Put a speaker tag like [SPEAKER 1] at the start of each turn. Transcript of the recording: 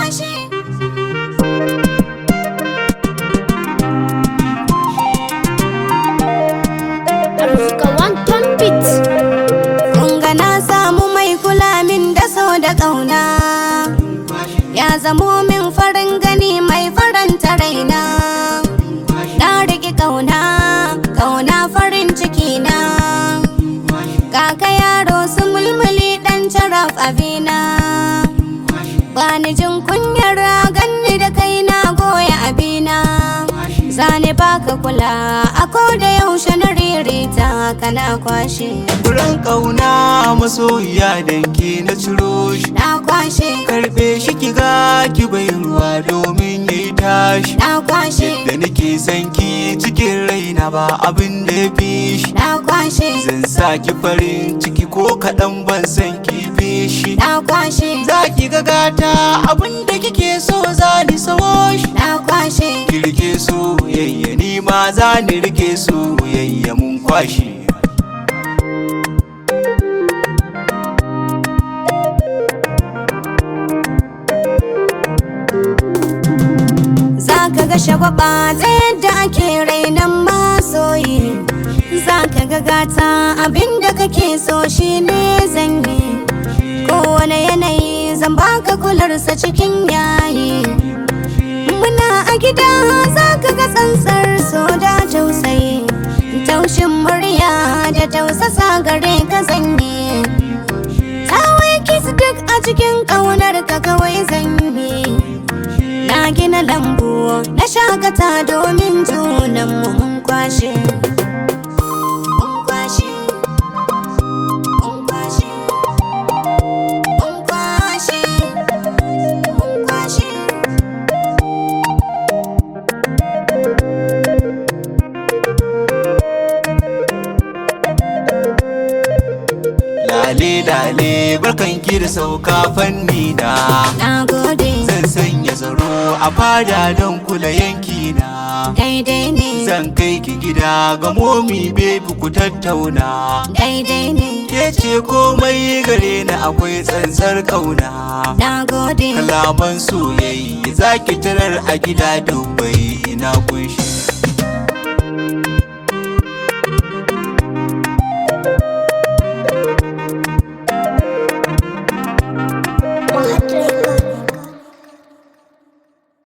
[SPEAKER 1] Kwashe.
[SPEAKER 2] Arzika One Ton Beat.
[SPEAKER 1] Kunga na samu mai kula min da so da ƙauna. Ya zamo min farin gani mai faranta raina. Na riƙi ƙauna, ƙauna farin ciki na. Kaka yaro su mulmuli ɗan caraf abina. Bani jin kunyar ganni da kai na goya abina. Zane baka kula a da yaushe na ririta kana kwashe.
[SPEAKER 3] Furen ƙauna masoyiya danke na ciro shi.
[SPEAKER 1] Na kwashe.
[SPEAKER 3] Karɓe shi ki ga ki bai ruwa domin yayi tashi.
[SPEAKER 1] Na kwashe.
[SPEAKER 3] Yadda nake son ki cikin raina ba abin da ya fi shi.
[SPEAKER 1] Na kwashe.
[SPEAKER 3] Zan sa ki farin ciki ko kaɗan ban san ki fi shi.
[SPEAKER 1] Na kwashe.
[SPEAKER 3] Za ki ga gata abin da kike so za ni sawo shi.
[SPEAKER 1] Na kwashe.
[SPEAKER 3] Ki rike soyayya ni ma za ni rike soyayya mun kwashe.
[SPEAKER 1] Za ka ga shagwaba ta yadda ake rainon masoyi. Za ka ga gata abinda kake so shine zan yi. Kowane yanayi zan baka kularsa cikin yayi. Muna a gida za ka ga tsantsar so da tausayi. Taushin murya da tausasa gare ka zan yi. Tawai kiss duk a cikin ƙaunar ka kawai zan yi. Na gina lambu na shakata domin junanmu mun kwashe. Mun kwashe. Mun kwashe. Mun kwashe. Mun kwashe.
[SPEAKER 3] Lale lale barkan ki da sauka fanni na.
[SPEAKER 1] Na gode.
[SPEAKER 3] Zan sanya tsaro a fada don kula yanki na.
[SPEAKER 1] Daidai ne.
[SPEAKER 3] Zan kai ki gida ga momi baby ku tattauna.
[SPEAKER 1] Daidai ne.
[SPEAKER 3] Ke ce komai gare ni akwai tsantsar kauna.
[SPEAKER 1] Na gode.
[SPEAKER 3] Kalaman soyayya za ki tarar a gida Dubai na kunshi.